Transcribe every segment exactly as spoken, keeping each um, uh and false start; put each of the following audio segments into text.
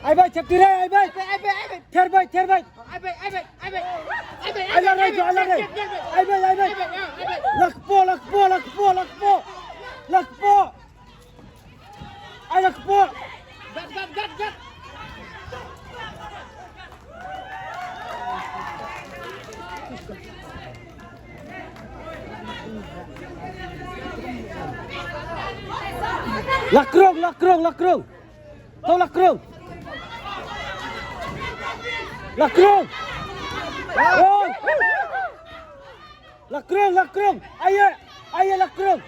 Ai bai, chapti re, ai bai. Ai bai, ai bai. Ther bai, ther bai. Ai bai, ai bai, ai bai. Ai bai, ai bai, ai bai. Ai bai, ai bai. Ai bai, ai bai. Ai bai, ai bai. Ai bai, ai bai. Lak po, lak po, lak po, lak po. Lak po. Ai lak po. Gat, gat, gat, gat. Lak krung, lak krung, lak krung. To lak krung. Lak krung. Oh. Lak krung, lak krung. Aye, aye lak krung.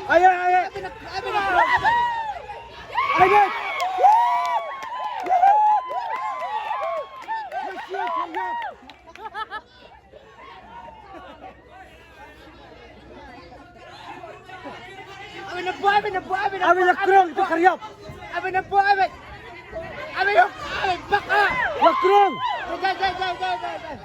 Aye, aye. Aye. Abin na buat, abin na buat, abin na buat. Abin na krung, itu karyap. Abin na buat, abin. Abin na, abin bak ah. Na krung. Jai, jai, jai, jai, jai, jai.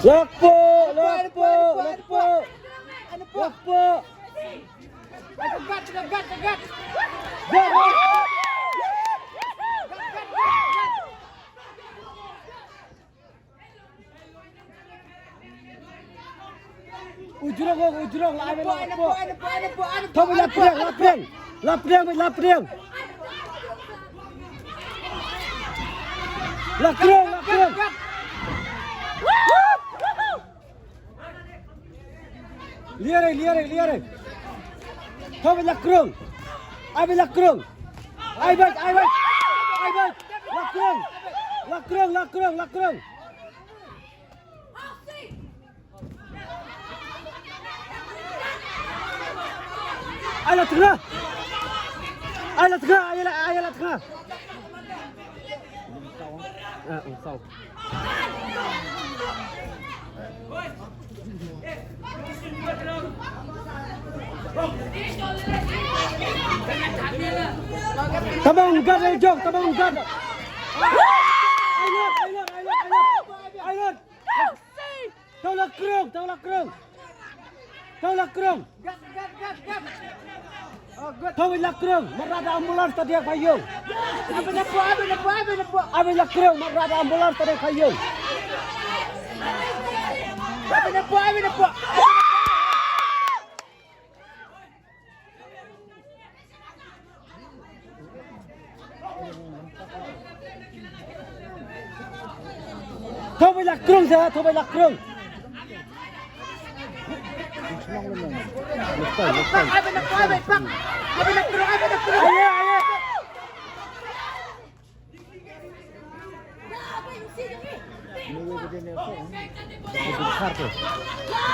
Lakpo, lakpo, lakpo. Lakpo. Gat, gat, gat, gat. Gat, gat, gat, gat. Ujrong, ujrong, la ame la po. Thom la priang, la priang. La priang, la priang. La krung, la krung. Liare, liare, liare. Thom la krung. Ame la krung. Ai bai, ai bai. Ai bai. La krung. La krung, la krung, la krung. Ai la tengah. Ai la tengah, ai la, ai la tengah. Ah, oh, saw. Tama ong gat, eh, Jong, tama ong gat. Ai lor, ai lor, ai lor, ai lor. Ai lor. Tau la krung, tau la krung. Tau la krung. Tau la krung. Marad da ambulance ta diak payung. Abin na po, abin na po, abin na po. Abin la krung, marad da ambulance ta diak payung. Abin na po, abin na po. Thom la krung sa, thom la krung. Aye, aye.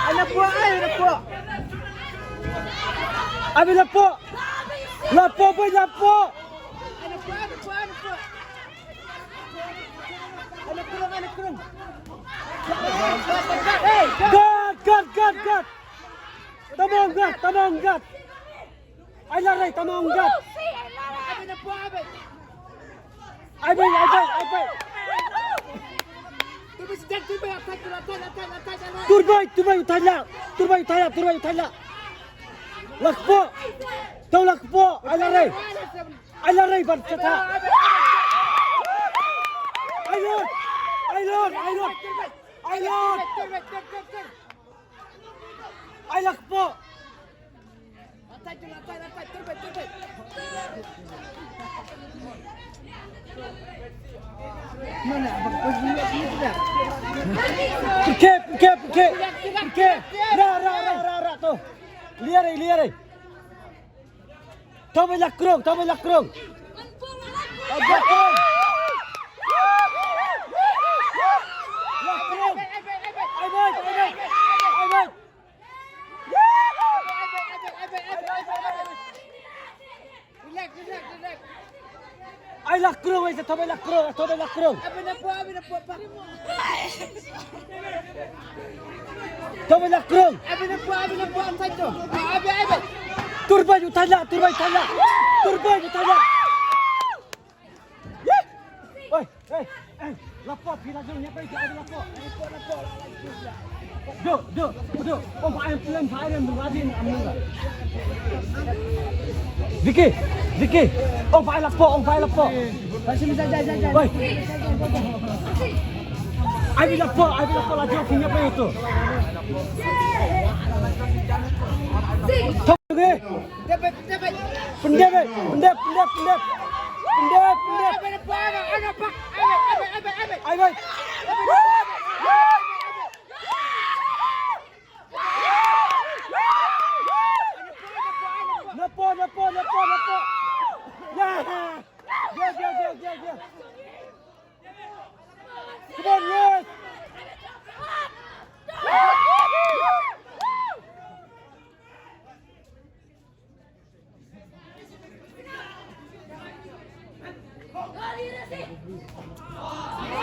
Ana po, ai, ana po. Abi la po. La po, boy, la po. Ana po, ana po, ana po. Ana krung, ana krung. Hey, gat, gat, gat, gat. Tama ong gat, tama ong gat. Ai la rei, tama ong gat. Abi na po, abi. Ai bai, ai bai, ai bai. Turbai, turbai, u thait la. Turbai, u thait la. Turbai, u thait la, turbai, u thait la. La kpoh. To la kpoh, ai la rei. Ai la rei ban kata. Ai lor, ai lor, ai lor. Ai lor. Ai la kpoh. Pyrkhat, pyrkhat, pyrkhat. Pyrkhat. Ra, ra, ra, ra, ra, to. Liar ai, liar ai. To bai la krung, to bai la krung. La krung. Ai bai, ai bai. Ai bai. Ai la krung, ai sa to bai la krung, to bai la krung. To bai la krung. Turbai utai la, turbai utai la. Turbai utai la. Oi, oi, oi. Lapor phi la jong ïa pai, ïa lapor. Lapor, lapor. Do, do, do. Oh, ba em plan, ba em plan, ba em plan. Vicky, Vicky. Oh, ba lapor, oh, ba lapor. Oi. Ai bi lapor, ai bi lapor la jong phi ïa pai tu. Thok ge. Pyndep, pyndep, pyndep, pyndep. Pyndep, pyndep. Ai, ai. Napo, napo, napo, napo. Ya. Ya, ya, ya, ya, ya. Come on, Ruth.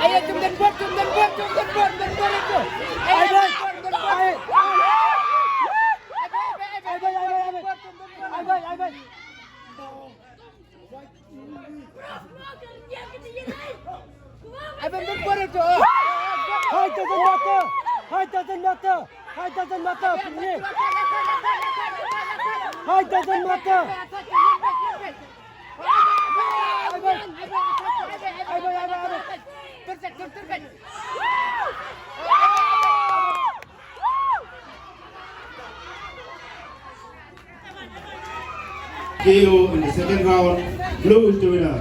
Ayo, tum dan bot, tum dan bot, tum dan bot, dan bot itu. Ayo, ayo, ayo, ayo, ayo, ayo, ayo, ayo, ayo. Hai, doesn't matter. Hai, doesn't matter. Hai, doesn't matter. Pynlong. Hai, doesn't matter. Hai, boy. Hai, boy, hai, boy, hai, boy. K O in the second round. Blue is the winner.